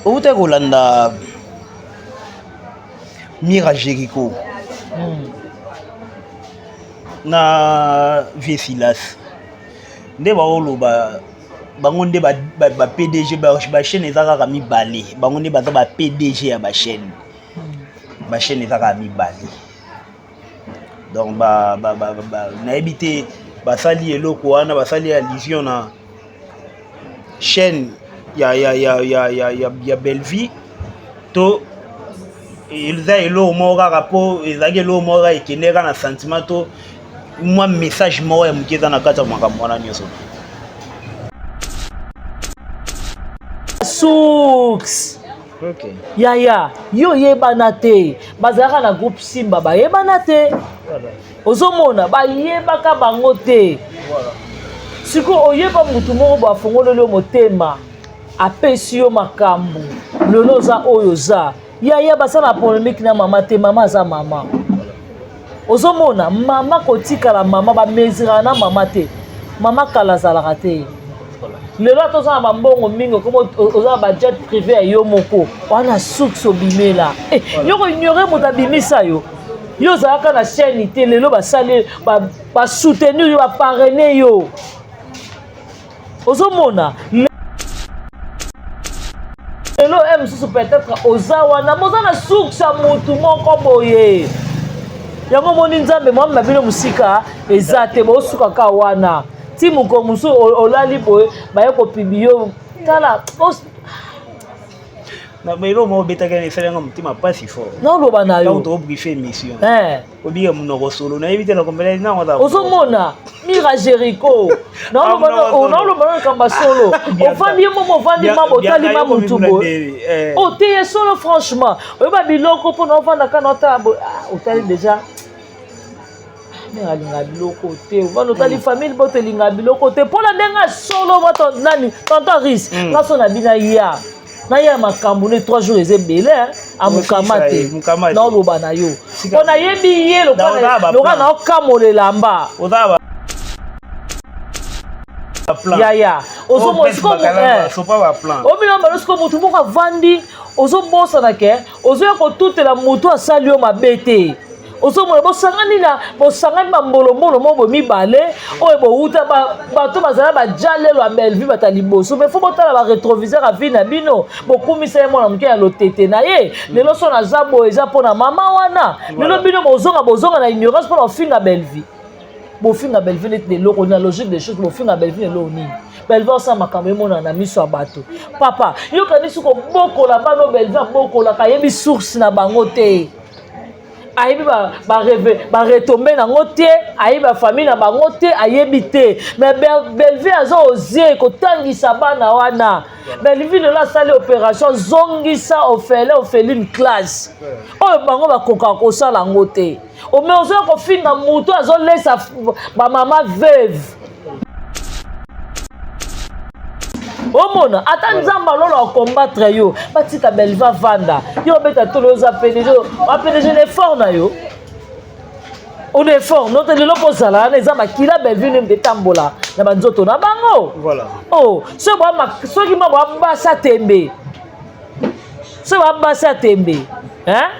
Outaki kolanda Mira Jericho na Vieux Silas nde baoloba bango nde ba, ba, ba PDG ba, ba chaîne eza kaka mibale, bango nde baza ba PDG ya ba chaîne. Ba chaîne eza kaka mibale. Donc ba, ba, ba, ba, nayebi te basali eloko wana, basali allusion na chaîne ya, ya, ya, ya, ya, ya, ya Bellevue to eza eloko moko kaka mpo ezalaki eloko moko kaka ekende kaka na sentiment to mwa message moko ya moke eza na kati ya makambo wana nyonso. Source. Okay. Yaya, yo yebana te. Bazalaka na groupe Simba bayebana te. Voilà. Ozomona bayebaka bango te. Voilà. Sikoyo oyeba mutu moko bo afongoleli yo motema, apesi yo makambo, lelo oza oyo oza. Yaya, basala polemique na mama te, mama aza mama. Ozomona mama kotikala mama, bamesiraka na mama te. Mama kala azalaka te. Lelo ata oza na bambongo mingi, okoma oza na bajet privé ya yo moko, wana source obimela. Eh, yo ko ignore moto abimisa yo. Yo ozalaka na chaîne te, lelo basali basoutenir yo, baparrainer yo. Ozomona lelo e mosusu peut-être oza wana, moza na source ya motu moko boye. Yango omoni Nzambe mwami na bino mosika eza te, bosuka kaka wana. Ti mokolo mosusu olali boye, baye kopibi yo. Tala, Na eloko moko obetaki wana esali yanga motema mpasi fort. Naoloba na yo. Ntango tokobriefe émission. Eh. Obika monoko solo, nayebi te na kombela nango aza. Ozomona Mira Jericho. Naoloba Ah, na likambo ya solo. Bianca. Ovandi ye moko, ovandi mama, otali ma mutu boye. boye. Oteye solo franchement. Oyeba biloko mpona ovanda kaka na otala boye. Ah, otali déjà. Mira alinga biloko te. Ovanda otali famille boto elinga biloko te. Mpona ndenge ya solo mwa nani tonton Riss. Nga so na bina ya. Na ya makambo ne 3 jours eza ebele, hein. Amukama te. Mukama te. Naoloba na yo. Sika- Mpo nayebi ye Na oza ba lokola plan. naokamola elamba. Oza ba plan. Yaya, ozomona sikoyo eh. Sopa ba plan. Omino balo sikoyo motu moko avandi, ozobosana ke ozoya kotutela motu asali yo mabe te. Ozomona bosangani na bosangani bambolombolo moko boye mibale oyo bowuta bato bazala bajalelo ya Bellevue bata liboso, mais faut botala ba rétroviseur ya vie na bino. Bokumisa ye mwana moke ya lotete na ye. Lelo so naza boye eza mpona mama wana. Lelo bino bozonga bozonga na ignorance mpona kofinga Bellevue. Bofinga Bellevue neti eloko na logique des choses, bofinga Bellevue eloko nini? Bellevue osala makambo emonana na miso ya bato. Papa, yokanisi kobokola bana oyo Bellevue abokolaka, ayebi source na bango te. Ayebi ba retombe nango te, ayebi ba famille na bango te, ayebi te. Mais Bellevue aza osie kotangisa bana wana. Bellevue lelo asali opération zongisa orphelin orpheline classe. Oyo bango bakokaka kosala yango te. Ome ozoya kofinga moto azolesa ba mama veuve. Omona ata Nzambe alolo akombattre yo, batika Bellevue avanda. Yo obeta tolo oza PDG, ba PDG na effort na yo. On est fort, notre lelo kozala wana eza makila Bellevue nde etambola na banzoto na bango. Voilà. Oh, soki ba soki ma ba basa tembe. Soki ba basa tembe. Hein?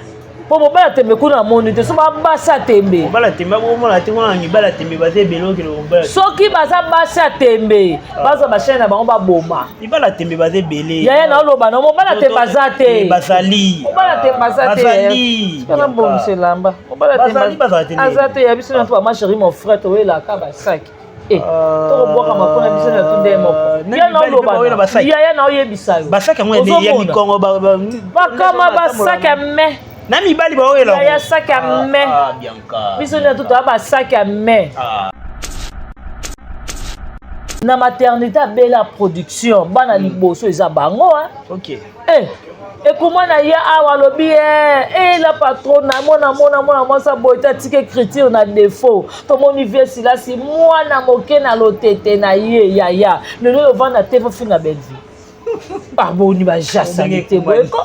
Po mobala tembe kuna amoni te, soki ba basa tembe. Mobala tembe akomona te, kuna mibala tembe baza ebele okende mobala. Soki baza basi ya tembe, baza ba chaîne na bango baboma. Mibala tembe baza ebele. Yaya na oloba na mobala tembe aza te. Bazali. Mobala tembe aza te. Bazali. Kana mbongisa elamba. Mobala tembe Bazali, bazala te. Aza te ya biso na to ba ma chérie mon frère toyelaka ba sac. Eh, tokobwaka makolo na biso na tunde moko. Na Ya na mibali mpe oloba baoyela na. basaki. Yaya na oyebisa yo. Basaki yango ya Ozomona. mikongo Bakama basaki ya me. Na mibali baoyela. Yaya saki ya me. Ah, Bianca. Biso nde totoya basaki ya me. Ah. Na maternité abela production bana liboso eza bango, hein. OK. Eh, ekoma na ye awa alobi eh, eh, la patronne mwana mwana mwana mwasi aboye te atika écriture na défaut. Tomoni vie Silasi mwana moke na lotete na ye yaya. Lelo oyo ovanda te fofinga Bellevue. Baboni ba ja salite boye ko.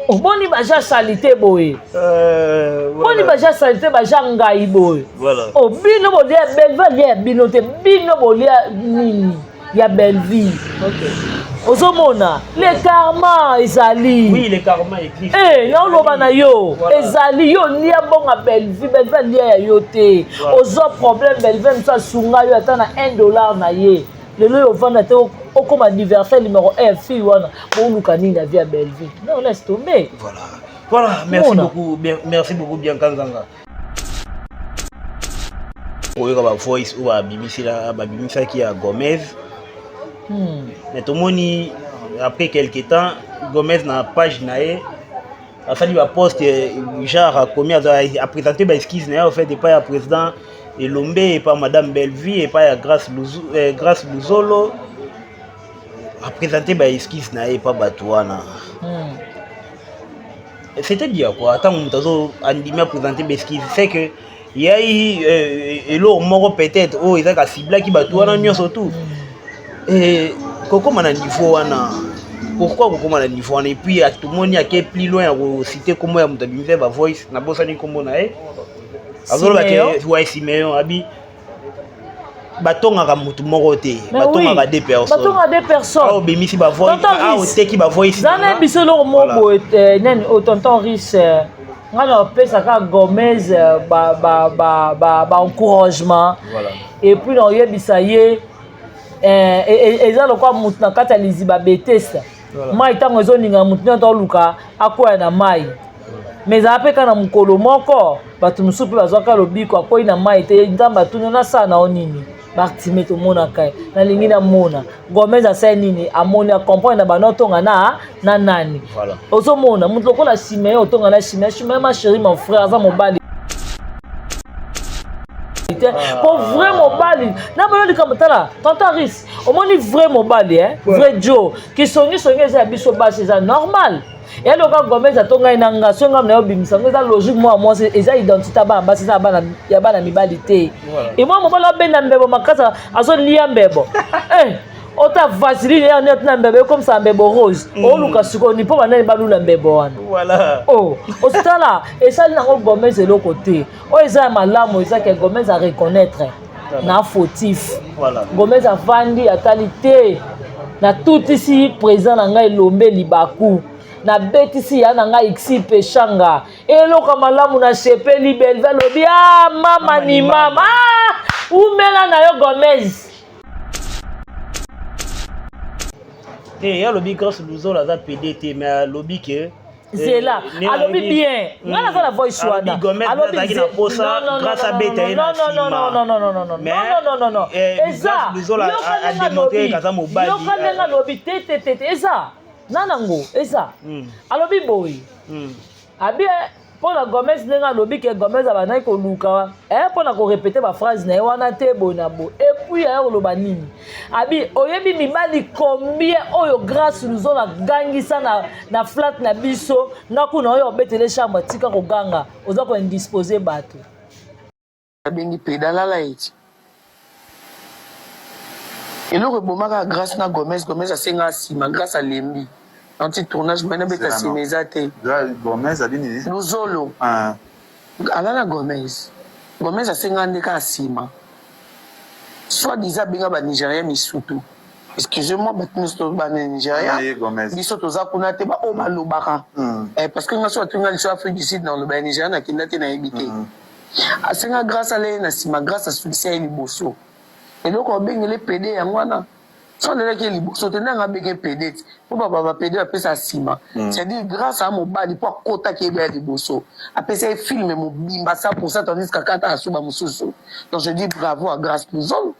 Oboni ba ja salite boye. Boni ba ja salite ba ja ngai boye. Voilà. Oh bino bolia Bellevue alia bino te, bino bolia nini? ya Bellevue. Okay. Ozomona le karma ezali. Oui, le karma existe. Eh, naoloba na yo. Voilà. Ezali yo lia bonga Bellevue, Bellevue alia ya yo te. Voilà. Ozwa problème Bellevue mosu asunga yo ata na 1 dollar na ye. Lelo oyo ovanda te okoma anniversaire numéro 1 fille wana boluka nini na vie ya Bellevue. Non, laisse tomber. Voilà. Voilà, merci Mona. beaucoup. Bien, merci beaucoup Bianca Nzanga. Oyoka ba voice oyo babimisila babimisaki ya Gomez. Mais tomoni après quelque temps Gomez na page na ye asali ba poste genre akomi a présenter ba excuse na ye en fait epai ya président Elombe, epai madame Bellevue, epai ya Grâce Luzu, Grâce Luzolo, a présenter ba excuse na ye epai bato wana. C'est-à-dire quoi? Ntango moto azo andimi a présenter ba excuse, c'est que yai eloko moko peut-être oyo ezalaka ciblaki bato wana nyonso tout kokóma na niveau wana. Pourquoi kokóma na niveau wana? Et puis tomoni ake plus loin ya kociter nkombo ya moto abimisa ba voice, nabosani nkombo na ye, azoloba ke wa Simeon abi batongaka motu moko te, batongaka deux personnes. Batongaka deux personnes. Awa obimisi ba voice, awa oteki ba voice. Zana biso eloko moko boye, nani o tonton Riche, ngai na opesaka Gomez ba encouragement et puis na oyebisa ye eza lokola motu na kati ya liziba betesa mai, ntango ezoninga motu nyonso oluka akwea na mai, mais ezala mpe kaka na mokolo moko bato mosusu mpe bazwaka lobiko, akwei na mai te. Nzambe atuni: "Nasala na yo nini, Bartime?" Tomonaka ye: "Nalingi namona." Gomez asali nini? Amoni, acomprendre na bano otonga na nani. Ozomona moto lokola Simeon, otonga na Simeon. Simeon, ma chérie, mon frère, aza mobali te, po vrai mobali na boyo likambo. Tala, tonton Ris, omoni vrai mobali, eh? Vrai jo kisongisongi eza ya biso basi, eza normal. Eloka Gomez atongai na nga, so ngai na yo obimisa yango, eza logique. Mwa mwasi eza identité ya bana basi, eza ya bana mibali te. Emwa mobali abenda mbebo makasi, azolia mbebo, ota vaseline ya neti na mbebo ekomisa mbebo rose. Oluka sikoyo ni mpo banani balula mbebo wana. Oh, ositala esali nango Gomez eloko te. Oyo eza ya malamu eza ke Gomez a reconnaître na fautif. Gomez avandi, atali te, natutisi président na ngai Elombe libaku, nabetisi ya na ngai xi peshanga eloko malamu, nasepeli. Belve alobi: "Ah, mama ni mama, ah, umela na yo Gomez." Te, ye alobi Grâce Luzolo aza pd te, mais alobi ke Zela, alobi bien, ngai naza na voice wana. Alobi na posa Grâce abeta ye na nsima. Non, eza yoka ndenge alobi te, te, te, te, eza nanango, eza alobi boye abi mpo na Gomez, ndenge alobi ke Gomez abandaki koluka mpo na korépéter baphrase na ye wana te, boye na boye. Et puis aya koloba nini? Abi oyebi mibali combien oyo Grâce Luzolo agangisa na flat na biso? Nga kuna oyo obetele chambre, tika koganga, oza koindisposer bato. Abengi pede alala eti eloko ebomaka Grâce na Gomez. Gomez asenga nsima, Grâce alembi anti tournage mai nabeta nsima eza te. Gomez abi nini? Luzolo alala Gomez. Gomez asenga nde kaka nsima, soit disant abenga banigérien misutu. Excusez-moi, bato nyonso bana Ye Gomez. Biso toza kuna te, baoyo balobaka. Parce que nga so atunga liso Afrique du Sud, na oloba ya Nigéria, nakenda te, nayebi te. Asenga Grâce aleye na nsima, Grâce asukisi ye liboso. Eloko abengele pede yango wana, so alelaki ye liboso te, ndenge abenge pede ti mpo baba bapede bapesa nsima, c'est-à-dire Grâce a mobali mpo akotaki ebe ya liboso, apesa ye film mobimba 100, tandis kaka ata asuba mosusu. Donc je dis bravo à Grâce Luzolo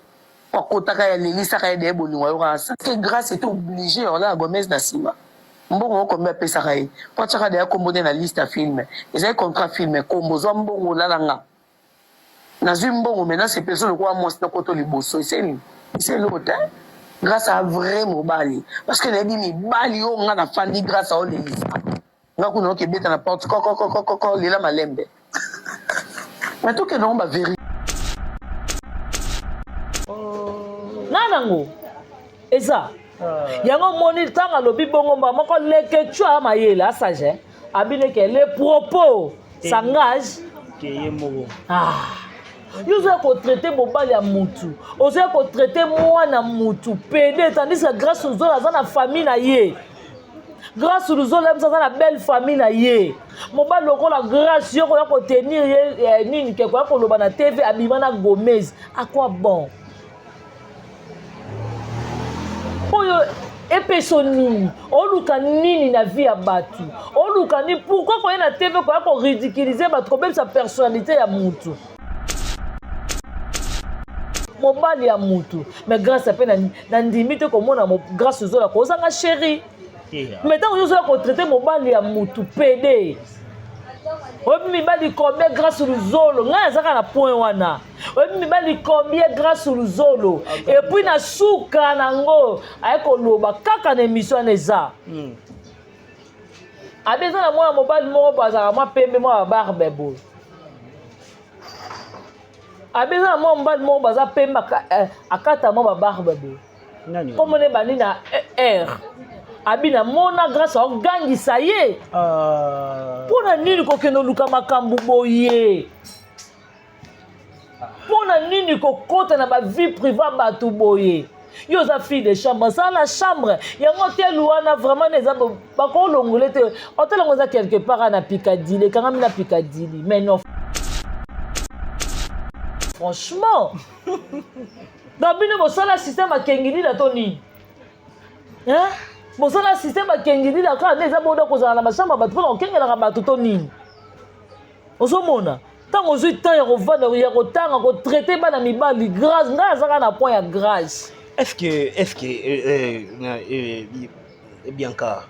mpo akotaka ye, alelisaka ye deye bolingo ayokaka sa que Grâce était obligé olala Gomez na nsima. Mbongo moko kombe apesaka ye mpo atiaka deya kombo nde na liste ya film, ezali contrat film, kombo ozwa mbongo, olalanga, nazwi mbongo, mai nasepeli so lokola mwasi nakoto liboso, eseni esi eloko te. Grâce à vrai mobali, parce que nayebi mibali oyo nga nafandi, Grâce aolelisa nga kuna, okebeta na porte kokokokokoko, lela malembe, mais tokende ngo bavérité. Na nango eza yango omoni ntango alobi bongo, mba moko leke tu aya mayele asage abineke, les propos s'engage. Ke ye moko. Ah. Yo ozoya kotraite mobali ya mutu, ozoya kotraite mwana mutu pede, tandis que Grâce Luzolo aza na famille na ye. Grâce Luzolo ye aza na belle famille na ye. Mobali lokola Grâce yo koya kotenir ye eh, nini ke koya koloba na TV abima na Gomez, à quoi bon? Oyo epeso nini? Oluka nini na vie ya bato? Oluka nini? Pourquoi koya na TV koya koridiculiser bato, kobebisa personnalité ya mutu? Mobali ya mutu. Mais Grâce mpe nandimi te komona Grâce ozola kozanga chéri. Mais ntango yo ozoya kotraite mobali ya mutu pede, oyebi mibali combien Grâce Luzolo? Ngai azaka na point wana. Oyebi mibali combien Grâce Luzolo? Et puis na suka nango aye koloba kaka na émission wana eza abe eza na mwana mobali moko boye azalaka mwa pembe, mwa babarbe boye. Abe eza na mwana mobali moko baza pembe, akata mwa babarbe boye. Nani? Komona ebandi na R. Abi namona Grâce aogangisa ye. Mpo na nini kokende oluka makambo boye? Mpo na nini kokota na bavie privé ya bato boye? Yo oza fille de chambre, sala na chambre yango. Hotel wana vraiment eza bakolongola te. Hotel yango eza quelque part na Picadilly, ekangami na Picadilly. Mais non, franchement, donc bino bosala système akengilila to nini? Hein? Bosala système akengilila kaka nde eza boda kozala na bachambre ya bato mpona kokengelaka bato to nini? Ozomona ntango ozwi temps ya kovanda, ya kotanga, kotraite bana mibali. Grâce, ngai azaka na point ya Grâce. Est-ce que Bianca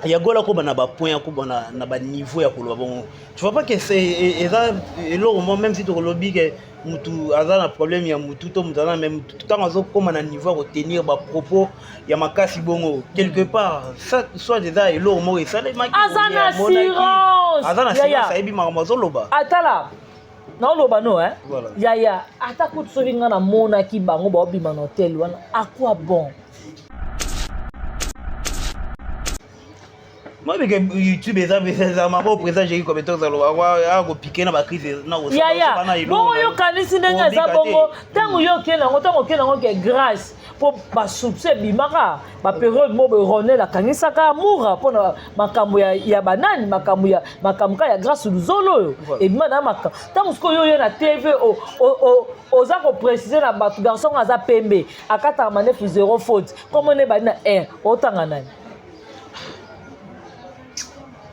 Yagola koba na bapoint, akoba na baniveau ya koloba bongo, tu vois pas que c'est eza eloko mo, même si tokolobi ke mutu aza na problème ya mutu to mutu aza na même, ntango azokóma na niveau ya kotenir bapropos ya makasi bongo, quelque part ça, soit eza eloko moko esalemaki. Aza na assurance. Aza na Yaya. assurance, ayebi makambo azoloba. Atala, naoloba no, eh? Voilà. Yaya, ata kutu soki ngai namonaki bango baobima na hotel wana, à quoi bon? Moi beke YouTube eza mabo président Jéri Compétence aloba akopike na bacrise na Yaya, bongo yokanisi ndenge eza bongo. Ntango yo okende yango, ntango okende yango ke Grâce, mpo basoupçon ebimaka bapériode mo boye, Ronel akangisaka amoura mpona makambo ya banani, makambo ya makambo kaka ya Grâce Luzolo oyo ebima na makambo. Ntango sikoyo oyo na TV oza koprécise na bato, garçon ngo aza pembe, akataka manefu zéro faute, komona ebandi na R, otanga nani?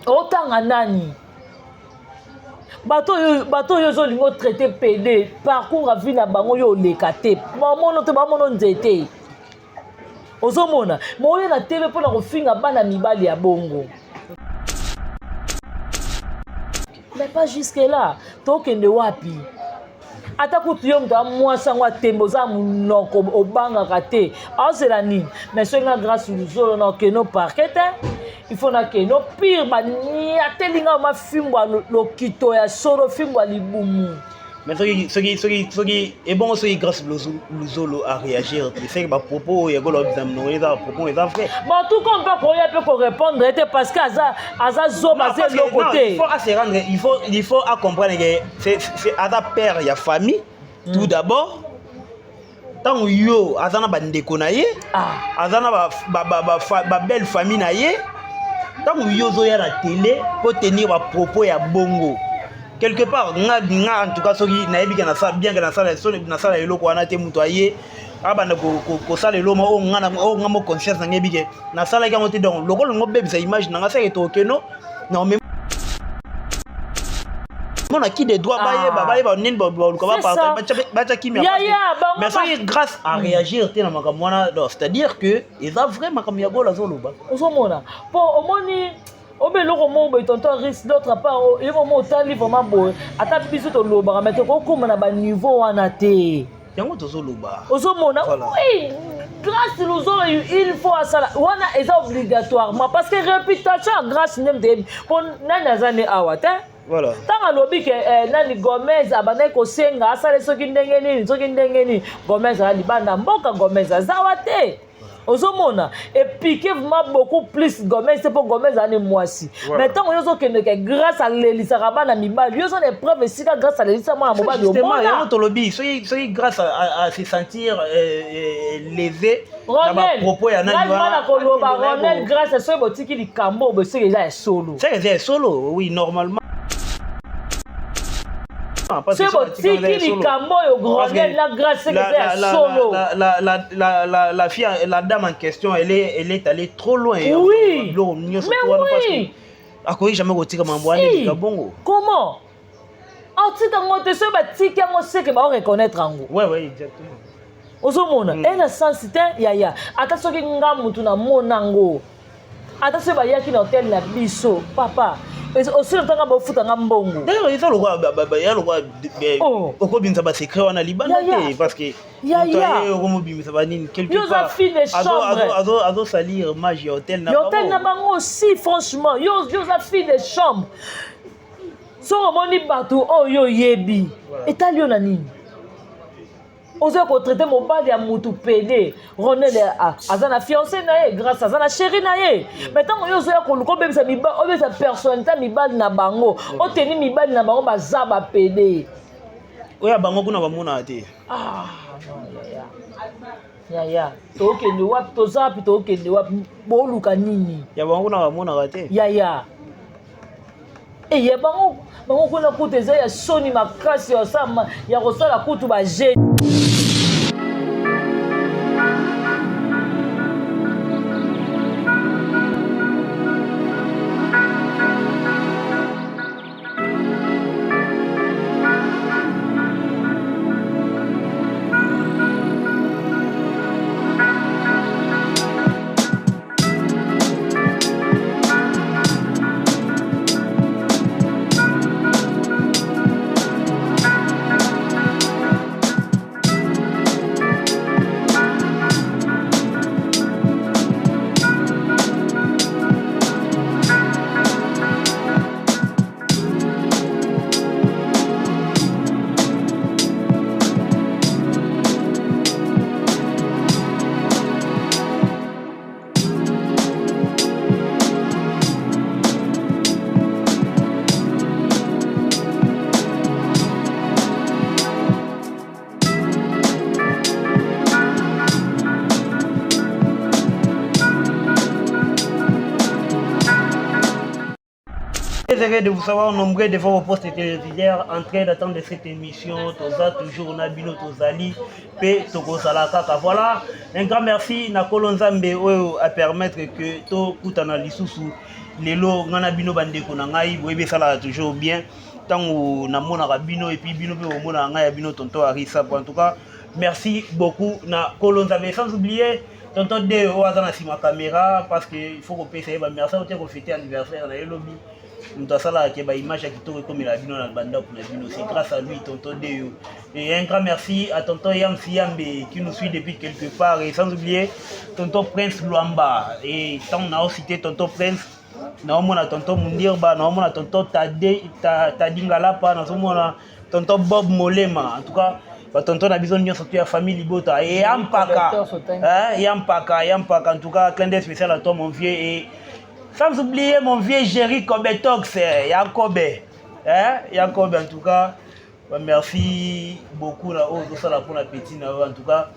Otanga nani? Bato oyo ozolinga otraite pede, parcours ya vie na bango yo oleka te, bamono te, bamono nzete. Ozomona ma oyo na TV mpona kofinga bana mibali ya bongo, mais pas jusque là. Tokende wapi? Ata kutu yo moto amwasi yango atembe, oza monoko, obangaka te, aozela nini? Mais soki nga Grâce Luzolo, na okende parquet te, il faut nakende pire, baniateli nga mafimbo ya lokito ya solo, fimbo ya libumu. Mais soki ebongo, soki Grâce Luzolo a réagir te, c'est que bapropos oyo Yagola obisa monoko eza bapropos eza vrai. Bon, tout comme mpe koya mpe korépondre ete parce que aza zoba, aza eloko te. Il faut à se rendre, il faut à comprendre que c'est aza père ya famille tout d'abord. Ntango yo aza na bandeko na ye, aza na babelle famille na ye, ntango yo ozoya na télé mpo tenir bapropos ya bongo, quelque part nga en tout cas, soki nayebi ke nasala bien, ke nasala eloko wana te, moto aye abanda kosala eloko oyo nga mo conscience na ngai yebi ke nasalaki yango te, donc lokola ngo bebisa image na nga, seke tokeno na mona qui de droit bayeba nini, baluka batya kimia. Mais soki Grâce à réagir te na makambo wana, c'est-à-dire que eza vrai makambo ya Gola azoloba. Ozomona mpo omoni obe eloko moko boye, tonton Ris. D'autre part, eloko moko otali vraiment boye, ata biso tolobaka, mais tokokóma na baniveau wana te. Yango tozoloba. Ozomona, oui, Grâce Luzolo, il faut asala wana, eza obligatoirement, parce que réputation ya Grâce nde moto yebi mpo nani aza ne awa te. Ntango alobi ke nani Gomez abandaki kosenga asala soki ndenge nini, soki ndenge nini, Gomez aza libanda mboka, Gomez aza wa te. Ozomona, et epique vraiment beaucoup plus Gomez te, mpo Gomez aza ne mwasi. Mais ntango yo ozokende ke Grâce alelisaka bana mibali, yo oza na épreuve esika Grâce alelisa mwana mobali? Justement, yango tolobi, soki Grâce a se sentir lésé na bapropos ya nani wana, koloba Ronel, Grâce, soki botiki likambo oyo, soki eza ya solo. Soki eza ya solo, oui, normalement. Soki botiki likambo oyo, Ronel na Grâce, soki eza ya solo. La fille, la dame en question, elle est allée trop loin. Oui, mais oui. Akoki jamais kotika mambo wana elika bongo. Comment atika yango te? Soki batiki yango, seke baoreconnaître yango. Ouais, exactement. Ozomona e na sens te, yaya. Ata soki nga mutu namona yango, ata soki bayaki na hotel na biso, papa, osili ntanga bofutanga mbongo. D'ailleurs, eza lokwa ya lokwa okobimisa basecret wana libanda te, parce que okomobimisa banini quelque part fille de chambre. Azosalir image ya hotel na hotel na bango aussi. Franchement, yo oza fille de chambre, soki omoni bato oyo oyebi, etali yo na nini? Oza kotraiter mobali ya mutu pédé. Ronel aza na fiancé na ye, Grâce aza na chéri na ye, mais ntango yo ozoya koluka obebisa, obebisa personnalité ya mibali na bango, oteni mibali na bango baza bapédé. Oyo ya bango kuna bamonaka te. Ah non, yaya, yaya, tokende wapi? Toza wapi? Tokende wapi? Boluka nini? Ya bango kuna bamonaka te. Yaya, eya bango kuna kutu eza ya soni makasi ya kosala kutu baje. Très heureux de vous savoir nombreux devant vos postes téléviseurs en train d'attendre cette émission. Toza toujours na bino, tozali pe tokozala kaka. Voilà, un grand merci na Kolo Nzambe oyo a permettre que tokutana lisusu lelo, nga na bino, bandeko na ngai. Boyebi, esalaka toujours bien ntango namonaka bino, et puis bino mpe bomonaka ngai ya bino, tonton Arisa. En tout cas, merci beaucoup na Kolo Nzambe, sans oublier tonton De oyo aza na nsima caméra, parce que il faut kopesa ye bamerci te, kofêter anniversaire na ye lobi. Moto asalaka ke baimage ya kitoko ekomela bino na bandako na bino, c'est grâce à lui, tonton Deyo. Et un grand merci à tonton Yam Siambe qui nous suit depuis quelque part, et sans oublier tonton Prince Luamba. Et tant na cité tonton Prince, naomona tonton Mundirba, naomona tonton Tade Tadingalapa, nazomona tonton Bob Molema. En tout cas, batonton na biso nyonso to ya famille libota e ya mpaka, ya mpaka, ya mpaka. En tout cas, clin d'œil spécial à toi, mon vieux, et sans oublier mon vieux Jerry Kobetox Yakobe, hein, Yakobe. En tout cas, bah, merci beaucoup na oyo ozosala mpona petit na yo. En tout cas,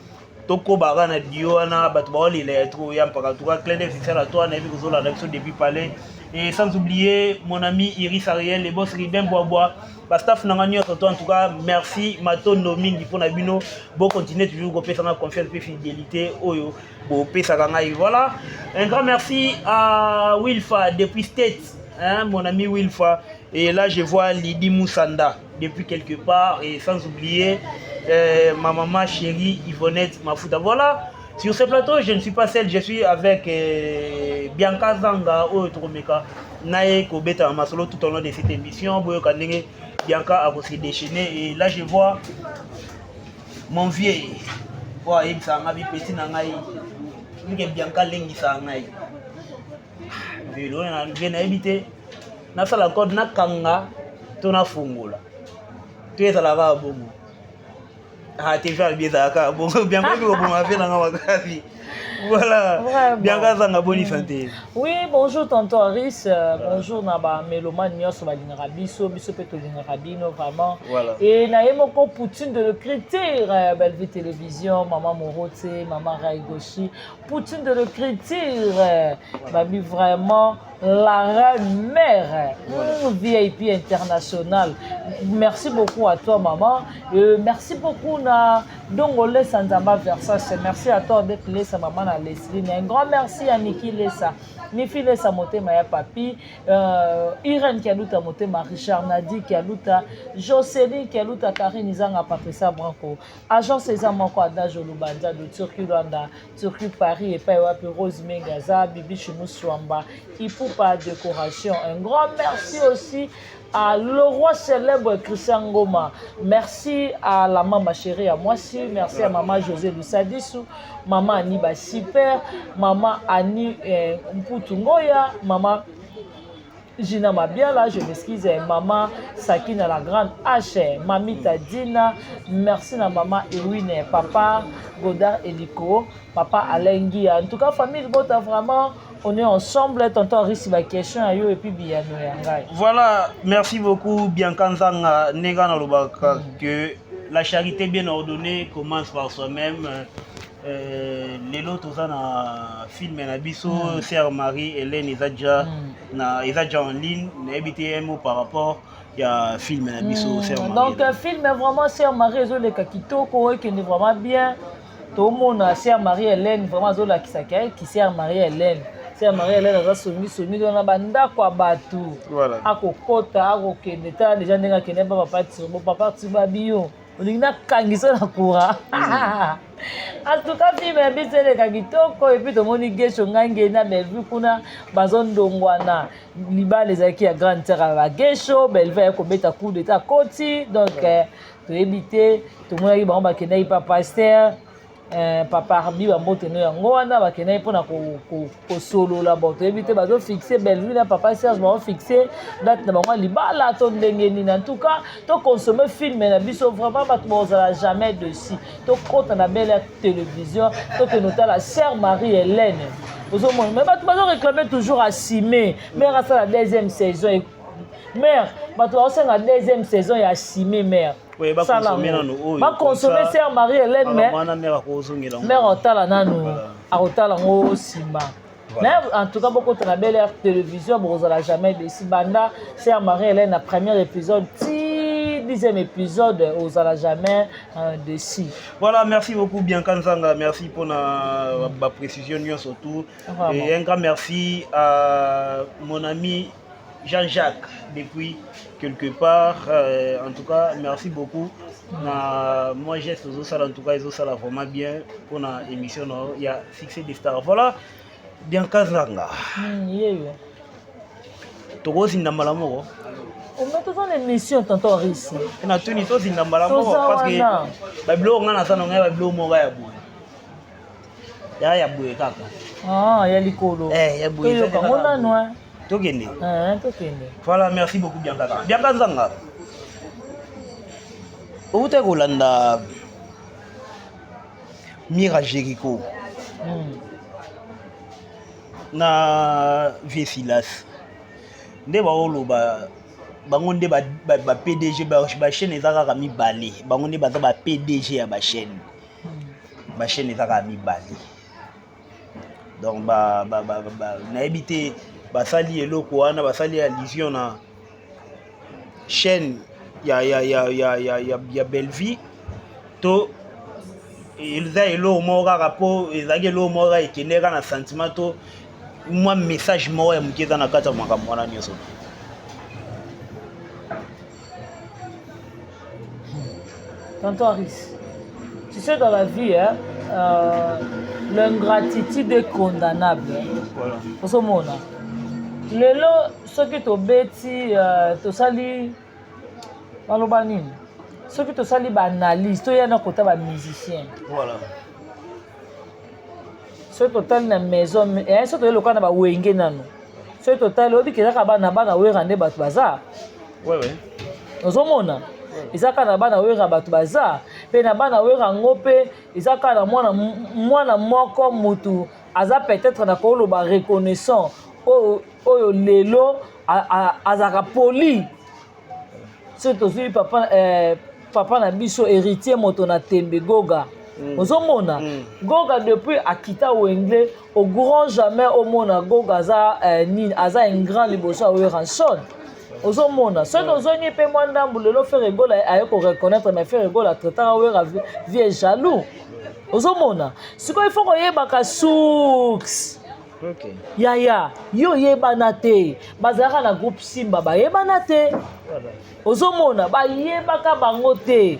tokobaka na dio wana, bato baolela ya trop ya mpaka. En tout cas, clin d'œil spécial à toi, nayebi kozolanda biso depuis palais, et sans oublier mon ami Iris Ariel, le boss Ribin Boisbois, bastaff na nga nyonso to. En tout cas, merci, matondo mingi mpona bino. Bocontinue toujours kopesanga confiance mpe fidélité oyo bopesaka ngai. Voilà, un grand merci à Wilfa depuis State, hein, mon ami Wilfa. Et là, je vois Lydie Moussanda depuis quelque part, et sans oublier ma maman chérie Yvonnette Mafuta. Voilà, sur ce plateau, je ne suis pas seul, je suis avec Bianca Zanga oyo tokomeka naye kobeta masolo tout au long de cette émission. Boyoka ndenge Bianca akose déchaîner. Et là, je vois mon vieux oyo ayebisaka ngai bipesi na ngai ndenge Bianca alengisaka ngai. Vieux, nayebi te nasala code, nakanga to nafungola to ezalaka kaka bongo. Ah, te, vieux alobi ezalaka kaka bongo. Bianca oyebi koboma vieux nanga makasi. Voilà. Vraiment. Bianca Zanga, bonne santé. Oui, bonjour tonton Harris, bonjour na ba mélomane nyonso balingaka biso, biso pe tolingaka bino vraiment. Voilà. Et na ye moko Poutine de l'écriture, Bellevue Télévision, maman Morote, maman Ray Goshi, Poutine de l'écriture, babi vraiment la reine mère, VIP international. Merci beaucoup à toi maman. Merci beaucoup na Dongo Lesa Nzamba Versace. Merci à toi d'être Lesa maman na Leslie. Un grand merci à Niki Lesa. Nifi Lesa Motema ya papi, Irène Kialuta Motema, Richard Nadi Kialuta, Jocelyn Kialuta, Karine Izanga, Patricia Branco, Agence Eza Moko Adage Olubanza de Turquie Luanda, Turquie Paris, et Wapi Rose Mengaza, Bibi Chimuswamba, Ipupa Décoration. Un grand merci aussi à le roi célèbre Christian Ngoma. Merci à la maman chérie à moi aussi. Merci à maman José Lusadisu, maman Annie Super, maman Annie Mputu Ngoya, maman Gina Mabiala, je m'excuse, maman Sakina la grande H, Mamita Dina, merci na maman Ewine, papa Godard Eliko, papa Alain Guia. En tout cas, famille Bota, vraiment, on est ensemble, tonton Harris, ba question à yo et puis biyano ya ngai. Voilà, merci beaucoup Bianca Nzanga, Nega na lobaka que la charité bien ordonnée commence par soi-même. Lelo toza na film na biso Sœur Marie Hélène eza déjà na eza déjà en ligne, nayebi te un mot par rapport ya film na biso Sœur Marie. Donc film vraiment Sœur Marie ezoleka kitoko, ekende vraiment bien. Tomona Sœur Marie Hélène vraiment azolakisaka ki Sœur Marie Hélène. Sœur Marie Hélène aza songi songi na bandako ya bato. Voilà. Akokota, akokende, tala déjà ndenge akende ba papa Turbo, papa Turbo abiyo. Olingi nakangisa na courant. En tout cas, film ya biso eleka kitoko, et puis tomoni Gesho Ngange na Bellevue kuna bazondongwana. Libala ezalaki ya grande sœur ya ba Gesho, Bellevue aye kobeta coup d'état koti, donc toyebi te, tomonaki bango bakendaki pa pasteur, papa Arbi bambote no yango wana bakendaki mpona kosolola. Bon, toyebi te bazofixe Bellevue na papa Serge, bazofixe date na bango ya libala to ndenge nini. En tout cas, tokonsome film na biso vraiment, bato bozala jamais dessus. Tokota na belle ya télévision, tokende otala Sœur Marie Hélène. Ozomona, mais bato bazoréclame toujours Asime mère asala deuxième saison. Mère, bato bazosenga deuxième saison ya Asime mère. Oui, bakonsome nanu oyo. Bakonsome Sœur Marie Hélène, mais wana mère akozongela ngo. Mère otala nanu, Voilà. akotala ngo nsima. Voilà. Mais en tout cas, bokota na belle air télévision, bokozala jamais déçu. Banda Sœur Marie Hélène na premier épisode ti 10e épisode, ozala jamais déçu. Voilà, merci beaucoup Bianca Nzanga, merci pour la précision surtout. Vraiment. Et un grand merci à mon ami Jean-Jacques depuis quelque part. En tout cas, merci beaucoup. Na moi geste aux salles, en tout cas, ils ont ça vraiment bien pour la émission. Il y a Succès des Stars. Voilà, Bianca Nzanga. Yeyo. Tokozinda mbala moko. Mais toza na émission tonton Harris. Na tuni tozinda mbala moko Toza parce que wana. babiloko nga naza na ngai, babiloko moko ya boye. Ya boye kaka. Ah, ya likolo. Eh, ya boye. Toyoka ngo nanu, hein. Tokende. Eh, tokende. Voilà, merci beaucoup Bianca. Bianca Nzanga. Outa kolanda Mira Jericho. Na Vieux Silas. Nde baoloba bango nde ba PDG, ba chaîne eza kaka mibale, bango nde baza ba PDG ya ba chaîne. Ba chaîne eza kaka mibale. Donc ba nayebi te basali eloko wana, basali allusion na chaîne ya Bellevue to eza eloko moko kaka po ezalaki eloko moko kaka ekende kaka na sentiment to mwa message moko ya moke eza na kati ya makambo wana nyonso. Tonton Harris, tu sais, dans la vie, hein, l'ingratitude est condamnable. Voilà. Ozomona. Lelo soki tobeti tosali baloba nini? Soki tosali ba analyse, toya na kota ba musicien. Voilà. Soki totali na maison, soki toyei lokola na ba wenge nano. Soki totali oyebi ke ezaka bana bana wera nde bato baza. Ouais ouais. Ozomona. Ezaka na bana wera bato baza. Mpe na bana Wera yango mpe eza kaka na mwana, mwana moko mutu aza peut-être na koloba reconnaissant oyo, oyo lelo azalaka poli. Soki tozwi papa, papa na biso Héritier, moto na tembe, Goga. Ozomona Goga depuis akita Wenge, au grand jamais omona Goga aza nini, aza ingrat liboso ya Werrason. Ozomona, soki ozongi mpe mwa ndambu, lelo Ferre Gola aye koreconnaître, mais Ferre Gola traitaka Wera vieux jaloux. Ozomona, sikoyo il faut koyebaka source. Yaya, yo oyebana te, bazalaka na groupe Simba, bayebana te. Ozomona, bayebaka bango te.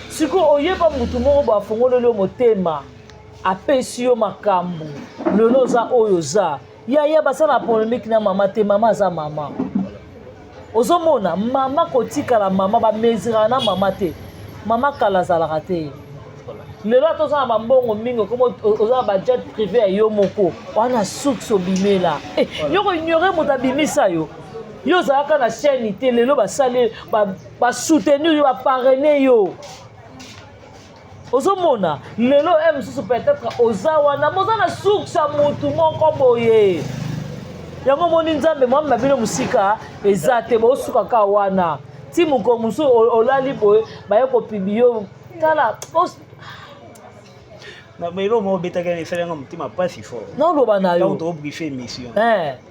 Sikoyo oyeba motu moko bo afongoleli yo motema, apesi yo makambo, lelo oza oyo oza. Yaya, basala polémique na mama te. Mama aza mama. Ozomona, mama kotikala mama, bamesiraka na mama te. Mama kala azalaka te. Lelo ata oza na bambongo mingi, okoma oza na bajet privé ya yo moko wana, source obimela. Yo koignore moto abimisa yo. Yo ozalaka na chaîne te, lelo basali, basoutenir yo, baparraine yo. Ozomona, lelo e mosusu peut-être oza wana, moza na source ya motu moko boye. Yango omoni, Nzambe mwami na bino mosika eza te, bosukaka wana ti mokolo mosusu olali boye, baye kopibi yo. Tala. Na eloko moko obetaki wana esalanga motema mpasi fort. Naoloba na yo. Ntango tokobriefe émission,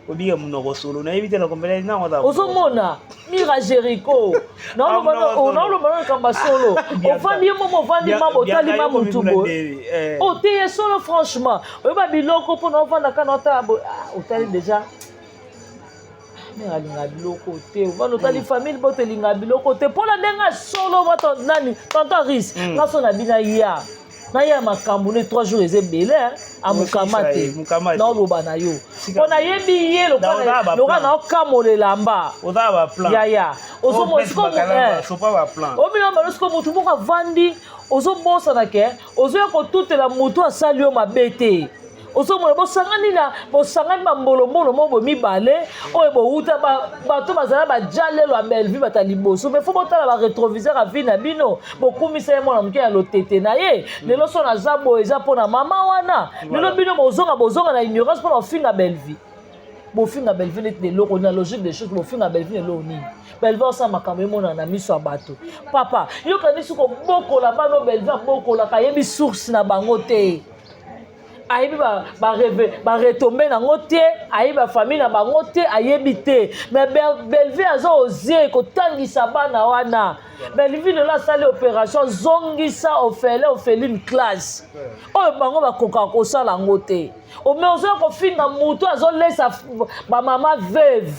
obika monoko solo, nayebi te na kombela nango. Ozomona mira Jericho, naoloba na likambo ya solo. Ofandi ye moko, ovandi mama, otali ma mutu boye, oteye solo. Franchement, oyeba biloko mpona ovandaka na otala boye, otali déjà mare alingaka biloko te. Ovanda, otali famille boto elingaka biloko te mpona ndenge solo. Bato nani, tonton Ris, nga so na bino ya naya makambo ne 3 jours eza ebele, amokama te. Naoloba na yo mpo nayebi ye lokola naokamola elamba. Yaya, omina balo. Siko motu moko avandi, ozobosana ke ozoya kotutela motu asali yo mabe te. Ozomona, bosangani na bosangani bambolombolo moko boye mibale oyo bowuta. Bato bazala baja lelo ya Bellevue, bato ya liboso, mais faut botala barétroviseur ya vie na bino. Bokumisa ye mwana moke ya lotete na ye. Lelo so naza boye, eza mpona mama wana. Lelo bino bozonga, bozonga na ignorance mpona kofinga Bellevue. Bofinga Bellevue neti na eloko na logique des choses. Bofinga Bellevue na eloko nini? Bellevue osala makambo emonana na miso ya bato. Papa, yokanisi kobokola bana oyo Bellevue abokolaka, ayebi source na bango te, ayebi baretombées nango te, ayebi bafamille na bango te, ayebi te. Mais Bellevue aza ozie kotangisa bana wana. Bellevue lelo asali opération zongisa orphelin, orpheline, classe oyo bango bakokaka kosala yango te. Mais ozoya kofinga motu azolesa bamama veuve.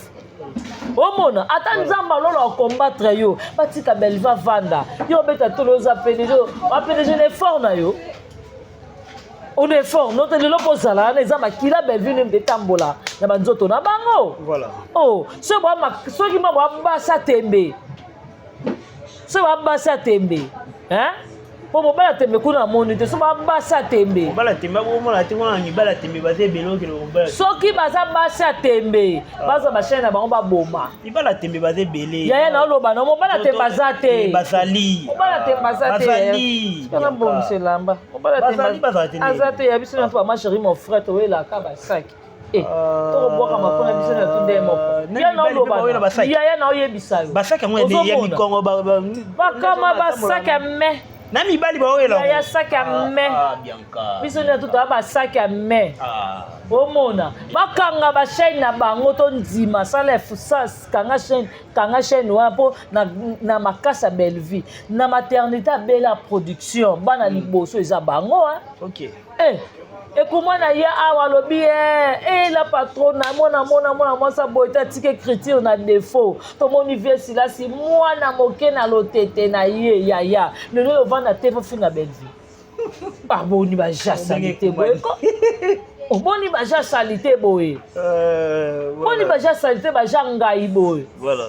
Omona, ata Nzambe alolo acombattre yo. Batika Bellevue avanda. Yo obeta tolo, oza PDG, baPDG na effort na yo, on est fort note. Lelo kozala wana eza makila Bellevue nde etambola na banzoto na bango. Oh, soki ma bwabasa tembe, soki babasa tembe, hein, mpo mobala tembe kuna amoni te. So babasa tembe. Mobala tembe akomona te kuna. Mibala tembe baza ebele, okende mobala. Soki baza basi ya tembe, bazwa bachaîne na bango, baboma. Mibala tembe baza ebele. Yaya, na oloba na mobala tembe aza te. Bazali. Mobala tembe aza te. Bazali. Nabongisa elamba. Mobala Bazali, bazala te. Aza te. Ya biso na to bama chéri, mon frère, toyelaka basaki tokobwaka makona biso na tunde moko. Ya na oloba, yaya, na oyebisa yo. Basaki yango ya mikongo. Bakama basaki ya me. Na mibali baoyela. Ya saki ya me. Biso nde tutoya basaki ya me. Omona, bakanga bachaîne na bango, to ndima sala kanga chaîne, kanga chaîne wana mpo na makasi ya Bellevue na maternité abela production, bana liboso eza bango. Ekoma na ye awa, alobi e la patronne, mwana mona mwana mwasi aboye te, atika écriture na défaut. Tomoni vieux Silasi, mwana moke na lotete na ye. Yaya, lelo oyo ovanda te, fofinga Bellevue, baboni baja saleté boye ko. Oboni baja saleté boye, boni baja saleté, baja ngai boye.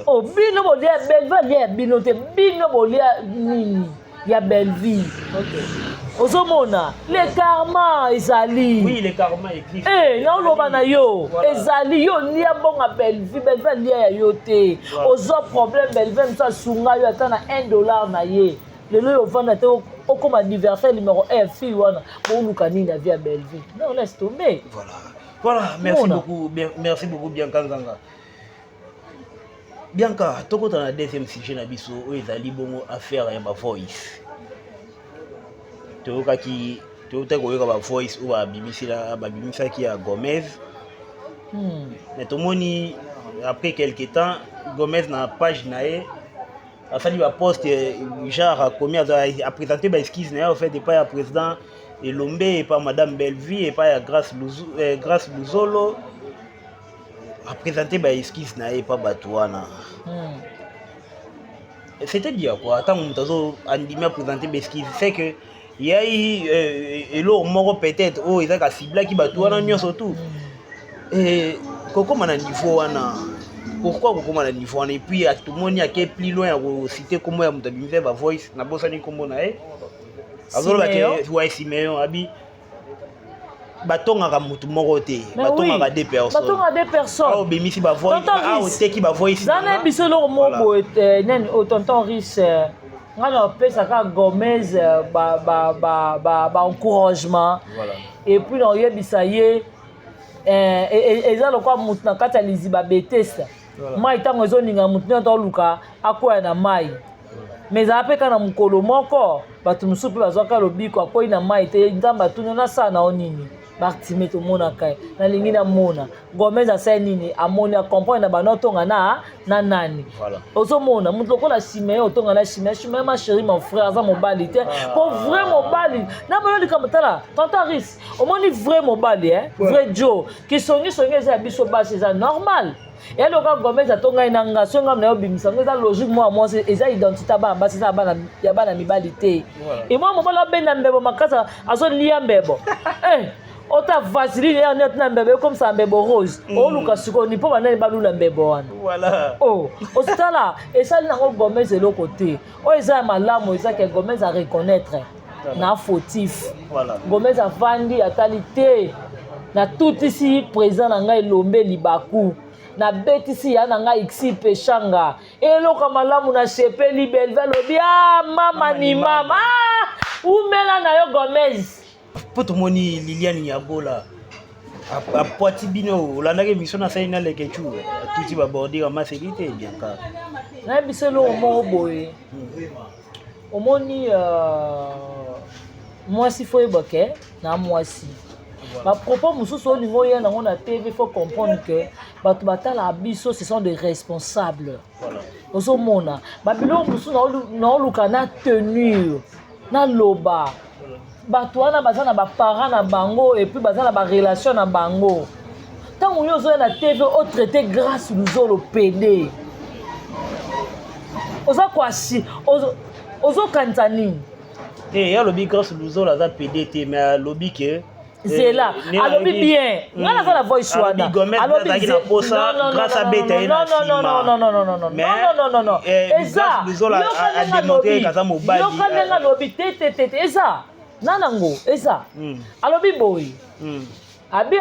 O bino bolia Bellevue, alia ya bino te. Bino bolia nini ya Bellevue? Ozomona, le karma ezali. Oui, le karma existe. Naoloba na yo, ezali. Yo lia mbongo Bellevue, Bellevue alia ya yo te. Ozwa problème, Bellevue mosu asunga yo ata na 1 dollar na ye. Lelo oyo ovanda te, okoma anniversaire numéro 1 fille wana, boluka nini na vie ya Bellevue? Non, laisse tomber. Voilà, merci Mona. beaucoup, bien, merci beaucoup Bianca Nzanga. Bianca, tokota na deuxième sujet na biso oyo ezali bongo affaire ya ba voice. Toyokaki, toyokaki koyoka ba voice oyo babimisila, babimisaki ya Gomez. Mais tomoni après quelque temps Gomez na page na ye asali ba poste, genre akomi aprésente ba excuse na ye, en fait, epai ya président Elombe, epai ya madame Bellevue, epai ya Grâce Luzu, Grâce Luzolo, aprésente ba excuse na ye epai bato wana. C'était dire quoi? Ntango moto azo andimi aprésente ba excuse, c'est que yai eloko moko peut-être oyo ezaka ciblaki bato wana nyonso tout kokóma na niveau wana. Pourquoi kokóma na niveau wana? Et puis tomoni ake plus loin ya kociter nkombo ya moto abimisa ba voice, nabosani nkombo na ye, azoloba ke wa Simeon abi batongaka motu moko te, batongaka deux personnes. Batongaka deux personnes. Awa obimisi ba voice, awa oteki ba voice. Zana biso eloko moko boye, nani o tonton Riche, ngai na opesaka Gomez ba encouragement et puis na oyebisa ye, eza lokola motu na kati ya liziba Betesda, mai ntango ezoninga, motu nyonso oluka akwea na mai, mais ezala mpe kaka na mokolo moko, bato mosusu mpe bazwaka lobiko, akwei na mai te. Nzambe atuni: "Nasala na yo nini, Bartime?" Tomonaka ye: "Nalingi namona." Gomez asali nini? Amoni, acomprendre na bano otonga na nani. Ozomona moto lokola Simeon, otonga na Simeon. Simeon, ma chérie, mon frère, aza mobali te, po vrai mobali na bano likambo. Tala, tonton Ris, omoni vrai mobali, eh? Vrai jo kisongisongi eza ya biso basi, eza normal. Eloka Gomez atongai na nga, so ngai na yo obimisa ngo, eza logique. Mwa mwasi eza identité ya bana basi, eza ya bana mibali te. Emwa mobali abenda mbebo makasi, azolia mbebo, ota vaseline ya neti na mbebo ekomisa mbebo rose. Oluka sikoyo ni mpo banani balula mbebo wana? Oh, ositala esali nango Gomez eloko te. Oyo eza ya malamu eza ke Gomez areconnaître na fautif. Gomez avandi, atali te, natutisi président na ngai Elombe libaku, nabetisi ya na ngai Xi Peshanga eloko malamu, nasepeli. Belve alobi: "A mama ni mama, ah, umela na yo, Gomez." Mpo tomoni Liliane Nyabola apwati bino, olandaki émission nasali na Lekechu, atuti babordure amaseki te, Bianca. Nayebi biso eloko moko boye, omoni, mwasi faut oyeba ke na mwasi, bapropos mosusu olingi oya nango na TV, faut comprendre que bato batalaka biso, ce sont des responsables. Ozomona babiloko mosusu naoluka na tenure, naloba bato wana baza na baparent na bango et puis baza na barelation na bango. Ntango yo ozoya na TV otraite Grâce Luzolo pédé, oza kwasi, ozokanisa nini? Te, ye alobi Grâce Luzolo aza pédé te, mais alobi ke Zela, alobi bien, ngai naza na voice wana. Alobi na posa Grâce abeta ye na nsima. Non, eza yoka ndenge alobi te, te, te te, eza nanango, eza alobi boye, abi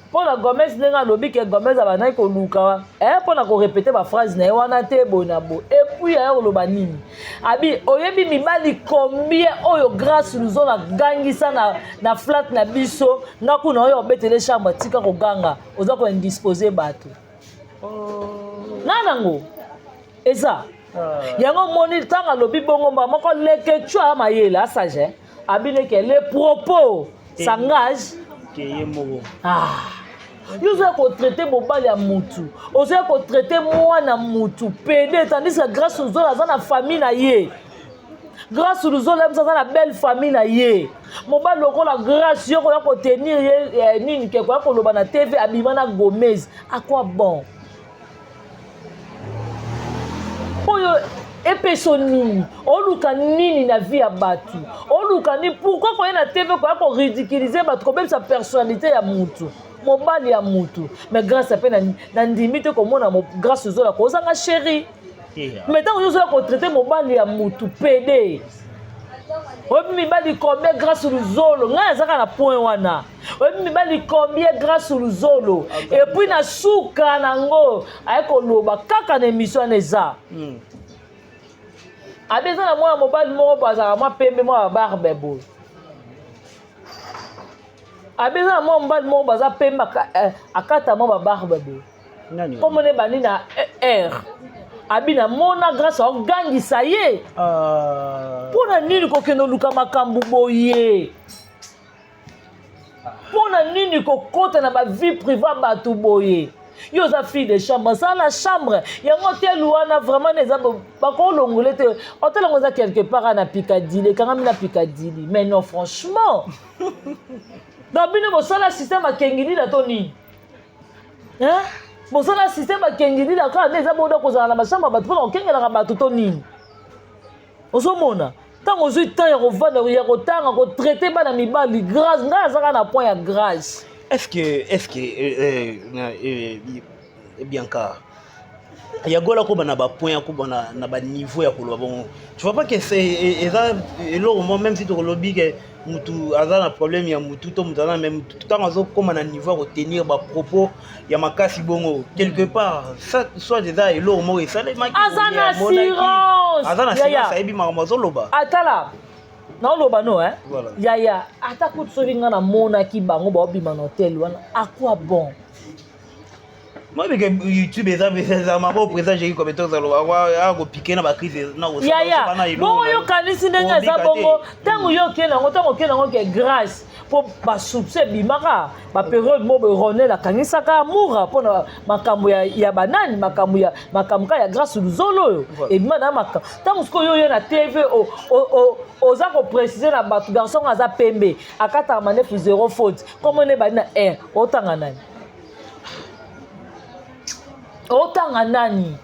mpo na Gomez, ndenge alobi ke Gomez abandaki koluka mpo na korépéter baphrase na ye wana te, boye na boye. Et puis aya koloba nini? Abi: "Oyebi mibali combien oyo Grâce Luzolo agangisa na flat na biso? Nga kuna oyo obetele chambre, tika koganga, oza koindisposer bato." Na nango eza yango. Omoni ntango alobi bongo, mba moko leke tu aya mayele asage, abineke les propos s'engage. Ke ye moko. Ah, yo ozoya kotraiter mobali ya mutu, ozoya kotraiter mwana mutu pédé, tandis que Grâce Luzolo aza na famille na ye. Grâce Luzolo ye mosu aza na belle famille na ye. Mobali lokola Grâce, yo koya kotenir ye nini ke koya koloba na TV abima na Gomez, akwa bon oyo epeso nini? Oluka nini na vie ya bato? Oluka nini? Pourquoi koya na TV koya koridiculiser bato, kobebisa personnalité ya mutu, mobali ya mutu? Mais Grâce mpe na ndimi te komona Grâce ozola kozanga chéri, mais ntango yo ozoya kotraiter mobali ya mutu pédé, oyebi mibali combien Grâce Luzolo? Ngai azaka na point wana. Oyebi mibali combien Grâce Luzolo? Et puis na suka nango aye koloba kaka na émission wana, eza Abi eza na mwana mobali moko boye azalaka mwa pembe, mwa babarbe boye. Abi eza na mwana mobali moko boye aza pembe, akata mwa babarbe boye. Nani? Kombo na ye ebandi na R. Abi namona Grâce aogangisa ye. Mpo na nini kokende oluka makambo boye? Mpo na nini kokota na ba vie privée ya bato boye? Yo oza fille de chambre, sala na chambre yango hotel wana vraiment nde eza bakolongola te. Hotel yango eza quelque part na Piccadilly, ekangami na Piccadilly. Mais non, franchement, donc bino bosala système ya kengilila to nini? Hein? Bosala système ya kengilila kaka nde eza boda kozala na bachambre ya bato mpona kokengelaka bato to nini? Ozomona ntango ozwi temps ya kovanda, ya kotanga, kotraite bana mibali. Grâce, ngai azaka na point ya grâce. Est-ce que Bianca ya Gola koba na bapoint ya koba na baniveau ya koloba bongo, tu vois pas que c'est eza eloko mo, même si tokolobi ke mutu aza na problème ya mutu to mutu aza na même, ntango azokóma na niveau ya kotenir bapropos ya makasi bongo, quelque part ça, soit eza eloko moko esalemaki. Aza na assurance. Aza na Yaya. assurance, ayebi makambo azoloba. Atala, naoloba no, eh? Voilà. Yaya, ata kutu soki ngai namonaki bango baobima na hotel wana, à quoi bon? Moyebi ke YouTube eza mabo président Jéri Kobe tozaloba akopike na bacrise na Yaya, bongo yokanisi ndenge eza bongo. Ntango yo okende yango, ntango okende yango ke Grâce, mpo basoupçon ebimaka bapériode mo boye, Ronel akangisaka amoura mpona makambo ya banani, makambo ya makambo kaka ya Grâce Luzolo oyo ebima na makambo. Ntango sikoyo oyo na TV oza koprécise na bato, garçon ngo aza pembe, akataka mandefu zéro faute, kombo nde bali na R, otanga nani? Otanga nani?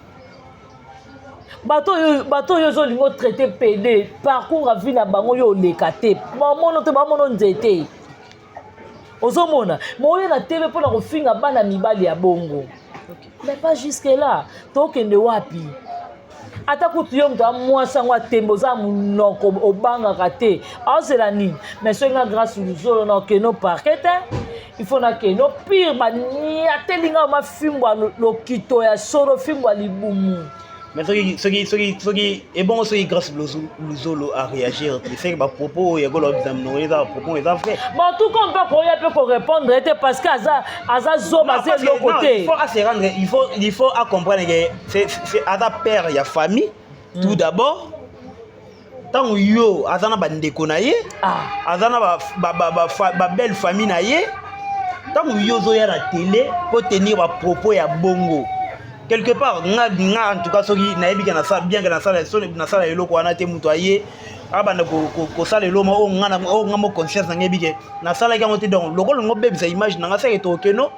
Bato oyo ozolinga otraite pd, parcours ya vie na bango yo oleka te, bamono te, bamono nzete. Ozomona moyo na TV mpona kofinga bana mibali ya bongo, mais pas jusque là. Tokende wapi? Ata kutu yo moto amwasi yango atembe, oza monoko, obangaka te, aozela nini? Mais soki nga Grâce Luzolo, na okende au parquet te, il faut nakende au pire baniateli nga mafimbo ya lokito ya solo, fimbo ya libumu. Mais soki ebongo soki Grâce Luzolo a réagir te, c'est que bapropos oyo yakola babisa monoko eza bapropos eza vrai. Bon, en tout cas mpe akoya mpe korépondre ete parce que aza zoba, aza eloko te. Il faut à se rendre, il faut à comprendre que c'est aza père ya famille tout d'abord. Ntango yo aza na bandeko na ye, aza na babelle famille na ye, ntango yo ozoya na télé po tenir bapropos ya bongo, quelque part nga en tout cas, soki nayebi ke nasala bien, ke nasala eloko wana te, moto aye abanda kosala eloko oyo nga mo conscience na ngai yebi ke nasalaki yango te, donc lokola ngo bebisa image na nga, seke tokeno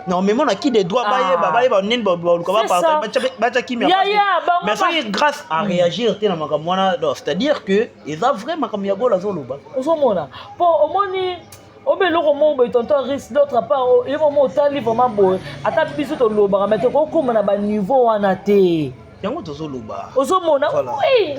na omemo na qui de droit, bayeba nini baluka, batya kimia. Mais soki Grâce à réagir te na makambo wana, c'est à dire que eza vrai makambo ya Gola azoloba. Ozomona, mpo omoni obe eloko moko boye, tonton Ris. D'autre part, ye momo otali vraiment boye, ata biso tolobaka, mais tokokóma na baniveau wana te. Yango tozoloba. Ozomona, oui,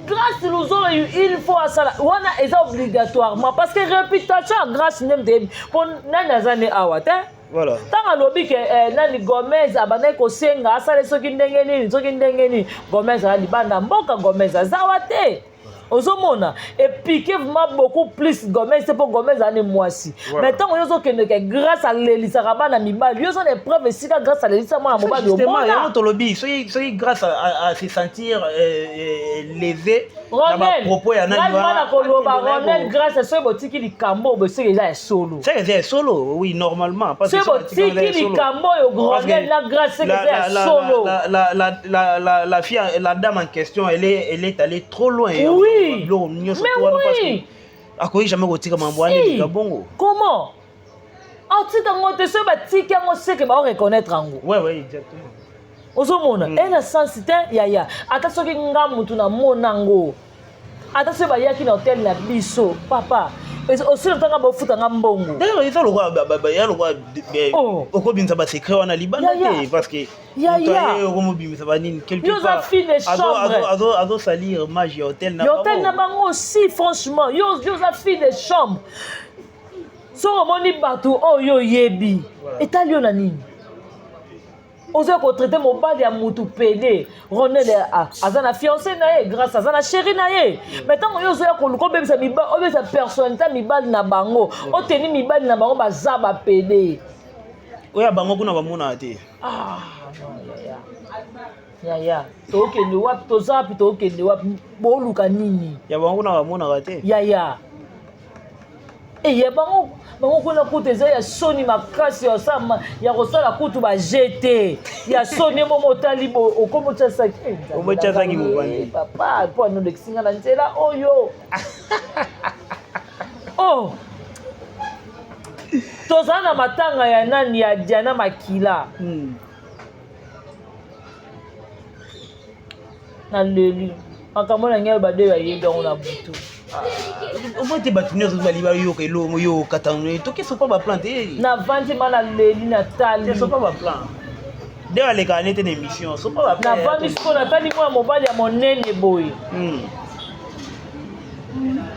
Grâce Luzolo, il faut asala wana, eza obligatoirement, parce que réputation ya Grâce nde moto mpo nani aza ne awa te. Ntango alobi ke nani Gomez abandaki kosenga asala soki ndenge nini, soki ndenge nini, Gomez aza libanda mboka, Gomez azawa te. Ozomona epique vraiment beaucoup plus Gomez te, mpo Gomez aza ne mwasi. Mais ntango yo ozokende ke Grâce alelisaka bana mibali, yo oza na épreuve esika Grâce alelisa mwana mobali? Omona yango tolobi, soki Grâce a se sentir lésé na bapropos ya nani wana, koloba Ronel, Grâce, soki botiki likambo oyo, soki eza ya solo. Soki eza ya solo, oui, normalement. Soki botiki likambo oyo, Ronel na Grâce, soki eza ya solo. La fille, la dame en question, elle est allée trop loin. Oui, mais oui. Akoki jamais kotika mambo wana eleka bongo. Comment atika yango te? Soki batiki yango, seke baoreconnaître yango. Ouais, exactement. Ozomona e na sens te, yaya. Ata soki nga mutu namona yango, ata soki bayaki na hotel na biso, papa, osili ntanga bofutanga mbongo. D'ailleurs eza lokola ya lokola okobimisa basecret wana libanda te, parce que okomobimisa banini quelque part fille de chambre. Azosalir image ya hotel na hotel na bango aussi. Franchement, yo oza fille de chambre, soki omoni bato oyo oyebi, etali yo na nini? Ozoya kotraite mobali ya mutu pede. Ronel aza na fiancé na ye, Grâce aza na chéri na ye. Mais ntango yo ozoya koluka obebisa mibali, obebisa personnalité ya mibali na bango, oteni mibali na bango baza ba pede. Oyo ya bango kuna bamonaka te. Ah non yaya. Yaya, tokende wapi, toza wapi, tokende wapi, boluka nini? Ya bango kuna bamonaka te. Yaya. E ya bango bango kuna kutu eza ya soni makasi ya kosala ya kosala kutu ba jete ya soni momo otali bo okomi otya saki eh, Nzambe Okomi otya na saki ngai, mopanzi. eh, papa mpo anolekisi nga na nzela oyo oh tozala na matanga ya nani ya Diana Makila. Naleli makambo na ngai bade bayebi yango na butu. Omoi te bato nyonso bali bayoka elongo yo okata toke sopa baplan te. Navandi ma naleli natali sopa baplan nde balekaka nete na émission sopa baplan. Navandi sikoyo natali mwana mobali ya monene boye.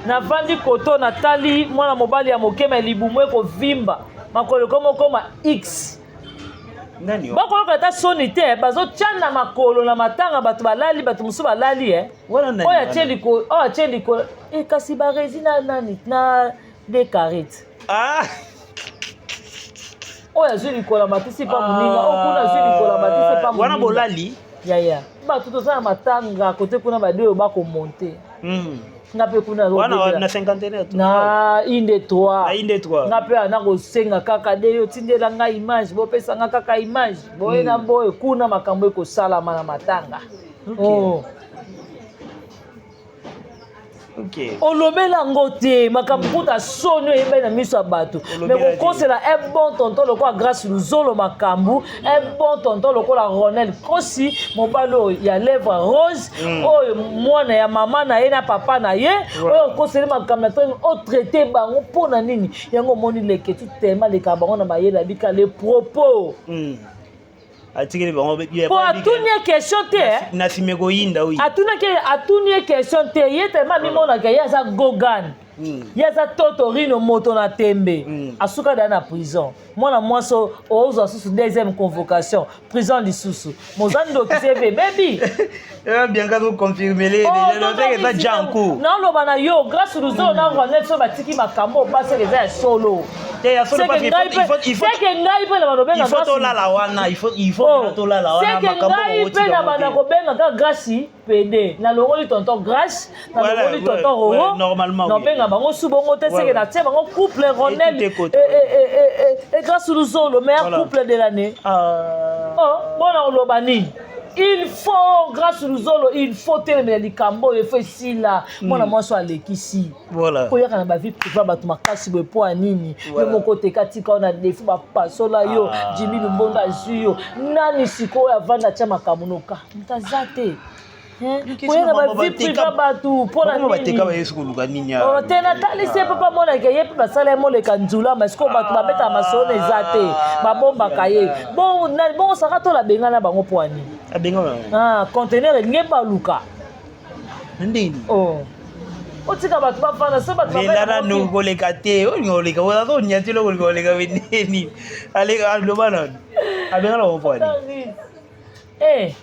Navandi koto natali mwana mobali ya moke ma libumu ekovimba makolo ekomokoma x. Nani? Bakoloka ata soni te, bazotya na makolo na matanga, bato balali, bato mosusu balali e Wana nani? Oyo atie likolo, oyo atie likolo e, kasi baresi na nani na de carite. Ah! Oyo azwi likolo amatisi pa moninga, oyo kuna azwi likolo amatisi pa Wana moninga. Bolali. Yaya, bato toza na matanga kote kuna, bade oyo bakomonte. Nga mpe kuna Wana nazobela. Na cinquantenaire to. Na inde 3. Na inde 3. Nga mpe ana kosenga kaka de yo tindela nga image, bopesa nga kaka image boye na boye kuna makambo ekosalama na matanga. Oh. Olobela yango te makambo kuta soni oyebani na miso ya bato me Olobela te. kokosela un bon tonton lokola Grâce Luzolo makambo, un bon tonton lokola Ronel Kosi, mobali oyo ya lèvre rose, oyo mwana ya mama na ye na papa na ye, oyo okoseli makambo na ntango otraite bango mpo na nini. Yango omoni leke tu tema leka bango na mayele abika le propos. Atikeli bango. Mpo atuni ye question te eh. Na nsima ekoyinda oyi. Atunaki, atuni ye question te. Ye tellement amimonaka ye aza gogan, ye aza totorino moto na tembe. Asuka da na prison. Mwana mwasi oyo ozwa susu deuxième convocation, prison lisusu, moza ndoki cv bebi. Bianca azoconfirmele déjà eza ja en cours. Naoloba na yo, Grâce Luzolo na Ronel so batiki makambo baseke eza ya solo. Te, ya solo, parce que seke ngai mpe na bando benga il faut Grâce- tolala wana, il faut Oh, mpena tolala wana seke makambo ngai mpe bakotika na yango banda te. kobenga kaka Grâce pede, nalongoli tonton Grâce, nalongoli tonton Roro. Normalement, oui. Nabenga bango su bongo te. Seke natie bango couple Ronel tout est côté. et Grâce Luzolo, meilleur couple de l'année. Ah. Oh, bona oloba nini? Il faut Grâce Luzolo, il faut telemela likambo oyo, efo esila. Mwana mwasi oyo alekisi koyaka na bavie privée ya bato makasi boye mpo ya nini? Yo moko teka tika oyo na defi bapasola yo. Jimi Lumbondo azwi yo nani sikoyo avanda atya makambo noka moto aza te. Hein? Koya na bavie privée ya bato mpo na Bakoma bateka nini? bayesu koluka nini? Oh, te natalisi ye mpe pamonaka ye mpe basala ye moleka nzulama. Sikoyo bato babetaka masolo eza te, babombaka ye bongo nani bongo saka tola benga na bango mpo ya nini? Abenga. Ah, conteneur elingi baluka. Na ndenge nini? Oh. Otika bato bafanda so bato Lela nanu koleka te, olinga koleka ozaza onyati eloko olinga koleka nini? Aloba nanu abenga na bango mpo ya nini? Eh,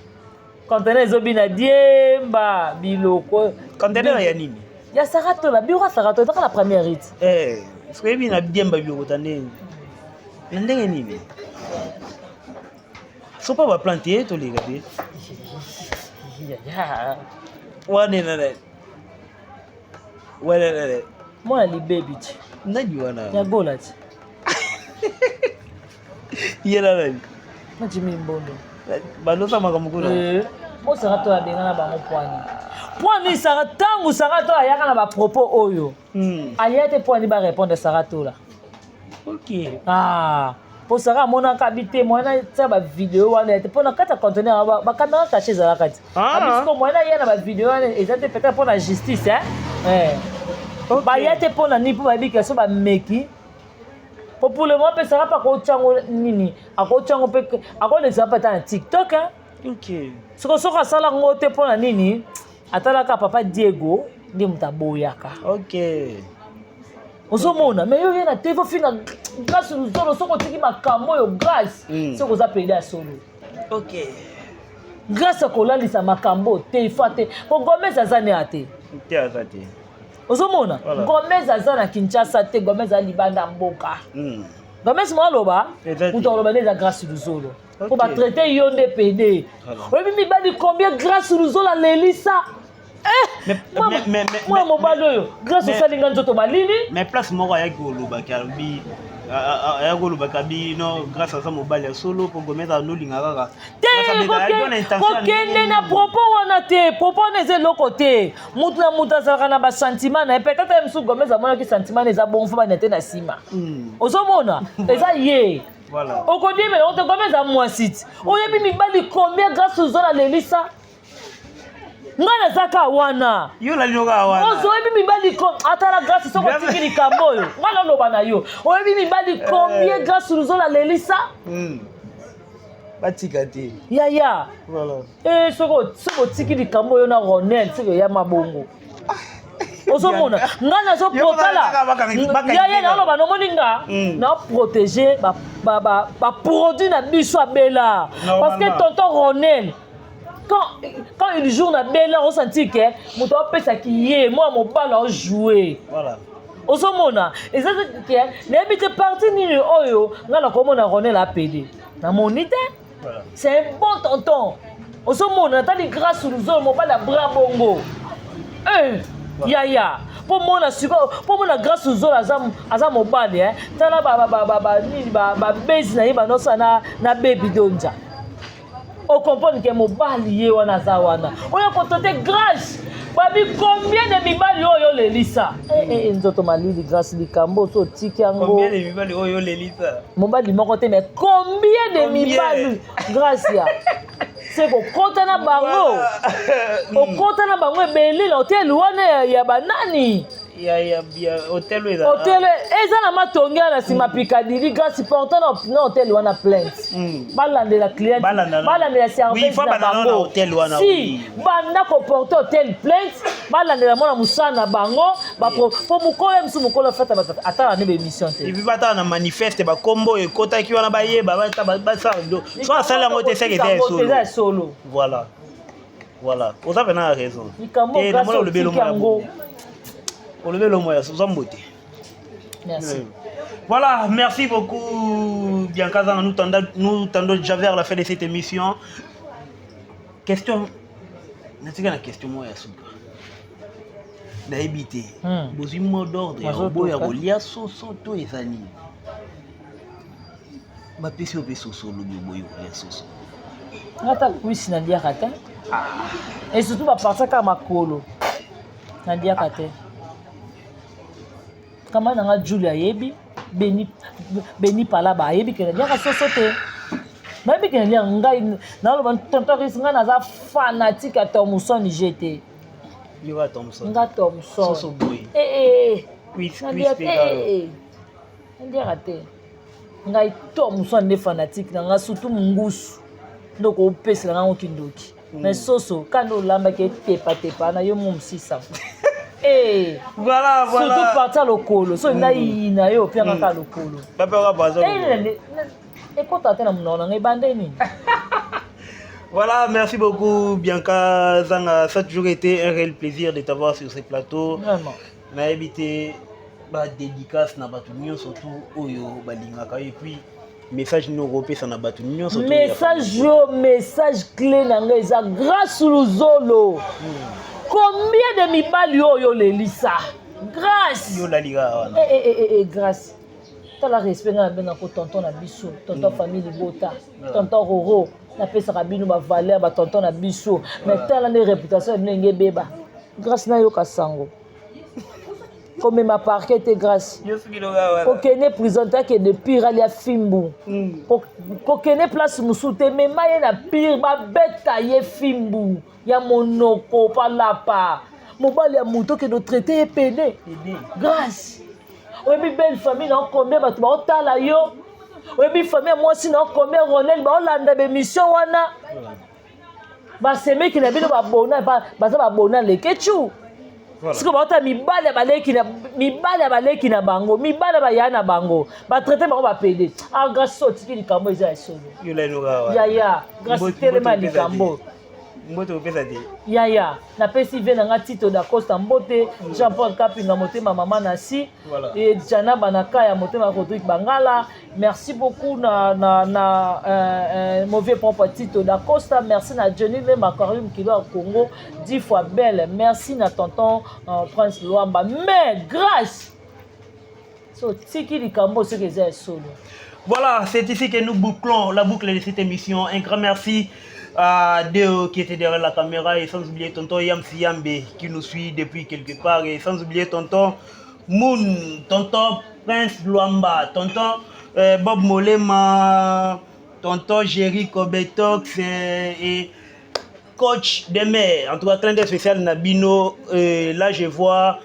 conteneur ezobina diemba biloko. Conteneur ya nini? Ya Saratola, bureau ya Saratola ezaka na première rite. Eh, soki oyebi na diemba biloko ta ndenge na ndenge nini, sopa baplante ye toleka te wana nana wana nana. Mwana libebi ti. Nani wana? Ya gola ti. Ye na nani? Na Jimi Mbondo. Balosa makambo kuna. Eh, mo Saratola abenga na bango pwani pwani Sara ntango Saratola ayaka na bapropos oyo alia te pwani barépondre Saratola. Ah, mpo Sara amonaka abi te moyen atia bavideo wana ya te mpo na kati ya conteneur bacaméra caché ezalaka te. Abi siko moyen aya na bavideo wana eza te, peut-être mpo na justice eh? Eh. Baya te mpo na nini? Mpo bayebi ke so bameki po pour le moment mpe Sara mpe akotia yango nini, akotia yango mpe akolekisa mpe ata na TikTok hein? Siko soki asala yango te mpo na nini? Atalaka papa Diego nde moto aboyaka. Ozomona mais yo ye na te ofinga Grâce Luzolo. Soki otiki makambo oyo Grâce, soki oza pede ya solo. Ok. Grâce akolalisa makambo te, ifa te, po Gomez aza ne ate. Te, aza te. Ozomona? Voilà. Gomez aza na Kinshasa te, Gomez aza libanda mboka. Gomez mo aloba, Eza te. moto aloba nde eza Grâce Luzolo. Po Ok. batraite yo nde pede. Voilà. Oyebi mibali combien Grâce Luzolo alelisa? Eh, mwana mobali oyo Grâce osalinga nzoto malili. Mais place moko ayaki kolobaki, alobi, ayaki kolobaka bino Grâce aza mobali ya solo, mpo Gomez anolinga kaka. Te. Grâce abetaka, ayaki na intention ya Kokende ndenge na nini? Propos wana te, propos wana eza eloko te. Mutu na mutu azalaka na basentiment na ye. Peut-être ye mosusu Gomez amonaki sentiment na eza bon, fo bana te na nsima. Ozomona eza ye. Voilà. Okodiemela ngo te, Gomez aza mwasi ti. Oyebi mibali combien Grâce ozola lelisa? Ngai naza ka wana. Yo olali kaka wana. Ozoyebi mibali atala Grâce, soki otiki likambo oyo ngai naloba na yo, oyebi mibali combien Grâce luzola lelisa? Batika te. Yaya. Voilà. Eh, soki otiki likambo oyo na Ronel, soki eya mabongo, ozomona ngai nazopotala. Yo Yaya, naloba, nomoni nga naprotege baproduit na biso abela, parce que Normalement. tonton Ronel, quand il joue na bela, osanti ke moto apesaki ye mwa mobali ajoue. Voilà. Ozomona eza te ke nayebi te parti nini oyo ngai nakomona Ronel apede, namoni te. Voilà. C'est un bon tonton. Ozomona, natali Grâce Luzolo, mobali ya bra bongo. Eh, yaya, mpo mona sikoyo, mpo mona Grâce Luzolo aza mobali, eh. Tala nini, babezi na ye banosa na bebi donja, ocomprendre ke mobali ye wana aza wana oyo kotote. Grâce, babi combien de mibali oyo olelisa? Eh, eh, eh, nzoto malili. Grâce, likambo so otiki yango. Combien de mibali oyo olelisa? Mobali moko te, mais combien de Combien? mibali, Grâce, se kokɔta na bango, okɔta na bango ebele na hotel wana ya banani. Ya hotel oyo eza. Hotel eza na matonge na nsima Picadilly. Grâce, porte na hotel wana plainte. Balandela client. Balandela. Balandela Oui, service faut na balanda na bango. hotel wana, Si oui. banda koporte hotel plainte, balandela mwana mosala na bango, po mokolo ya mosusu, mokolo afata bato atala nde baémission te. Et puis batala na manifeste, bakombo oyo ekotaki wana, bayeba basala so asali yango te, seke eza ya eza ya solo. Solo. Voilà, oza mpe na raison. Likambo Te, Grâce namoni olobi otiki elongo ya yango. bongo. Olobi elongo ya oza mbote. Merci. Voilà, merci beaucoup Bianca Zanga. Nous tendons déjà vers la fin de cette émission. Question, natika na question moko ya suka. Nayebi te. Bozwi mot d'ordre ya Bazotoka. oboya kolia soso to eza nini? Bapesi yo mpe soso, olobi oboyi kolia soso. Ata cuisse naliaka te, et surtout baparti kaka makolo naliaka te. Kama nanga Julie ayebi, Beni, Beni Palaba ayebi ke naliaka soso te. Nayebi ke naliaka. Ngai naloba, tonton Ris, ngai naza fanatique ya Thomson je te. Yo kaka Thomson. Nga Thomson. Soso boye. Eh, eh. Cuisse, Nalia cuisse te. mpe kaka. Naliaka te. Ngai Thomson nde fanatique na nga, surtout mongusu nde okopesela ngango kindoki. Mais soso ka nde olambaki etepatepa na yo mo mosisa. Eh. Voilà. Surtout parti ya lokolo, so nayina yo opianga kaka lokolo. Bapeka baza. Eh, ekota te na monoko na ngai, ebande nini. Voilà, merci beaucoup Bianca Zanga. Ça a toujours été un réel plaisir de t'avoir sur ce plateau. Vraiment. Nayebi te, badédicace na bato nyonso tu oyo balingaka yo, et puis message nini okopesa na bato nyonso tu ya Message yo, message clé na ngai eza: Grâce Luzolo, combien de mibali oyo olelisa, Grâce? Yo olali kaka wana. Eh, eh, eh, eh, Grâce, tala respect ngai nabengako tonton na biso, tonton famille libota, tonton Roro. Napesaka bino bavaleur, batonton na biso, mais tala nde réputation ya bino enge ebeba. Grâce, nayoka sango komema parquet te, Grâce. Yo soki loka wana. Kokende prison te, akende pire, alia fimbu. Kokende place mosusu te, mema ye na pire, babeta ye fimbu ya monoko palapa. Mobali ya moto okende otraite ye pene. Grâce, oyebi belle famille na combien bato baotala yo? Oyebi famille ya mwasi na combien Ronel baolanda bémission wana? Basemeki na bino babona, baza babona lekecu. Sikoyo baota mibali ya baleki na mibali ya baleki na bango, mibali ya baya na bango, batraite bango bapede. Ah, Grâce, so otiki likambo eza ya solo. Yaya Grâce, telema likambo. Mbote opesa te. Yaya, napesi vie na nga Tito Dacosta mbote, Jean Paul Kapinga motema mama Nasi. Et Jana Banaka ya motema Rodrigue Bangala. Merci beaucoup na mauvais propre Tito Dacosta. Merci na Johnny Lema Karim Kilo ya Congo 10 fois belle. Merci na tonton Prince Luamba. Mais Grâce, so tiki likambo soki eza ya solo. Voilà, c'est ici que nous bouclons la boucle de cette émission. Un grand merci à Deo qui était derrière la caméra et sans oublier tonton Yamsi Yambe qui nous suit depuis quelque part et sans oublier tonton Moon, tonton Prince Luamba, tonton Bob Molema, tonton Jerry Kobetox et coach Demer. En tout cas, clin d'œil spécial na bino. Là, je vois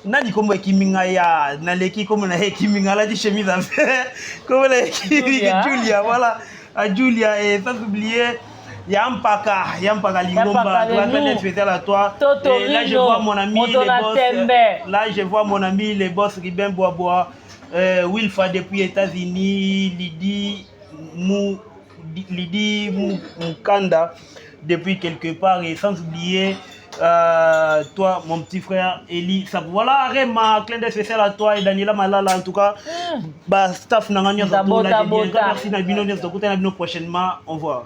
nani kombo ekiminga ya naleki kombo na ye ekiminga, alati chemise à kombo na ekiminga. Julia, voilà, à Julia, et sans oublier Yampaka, Yampaka Lingomba, clin d'œil spécial à toi. Toto. Et là, je vois mon ami les boss, là je vois mon ami les boss Ribin Boisbois, Wilfa depuis États-Unis, Lydie Mukanda depuis quelque part et sans oublier toi, mon petit frère Eli. Ça, voilà, Rema, clin d'œil spécial à toi et Daniela Malala, en tout cas, bah, staff na nga nyonso. Merci na bino nyonso, tokutana bino prochainement. Au revoir.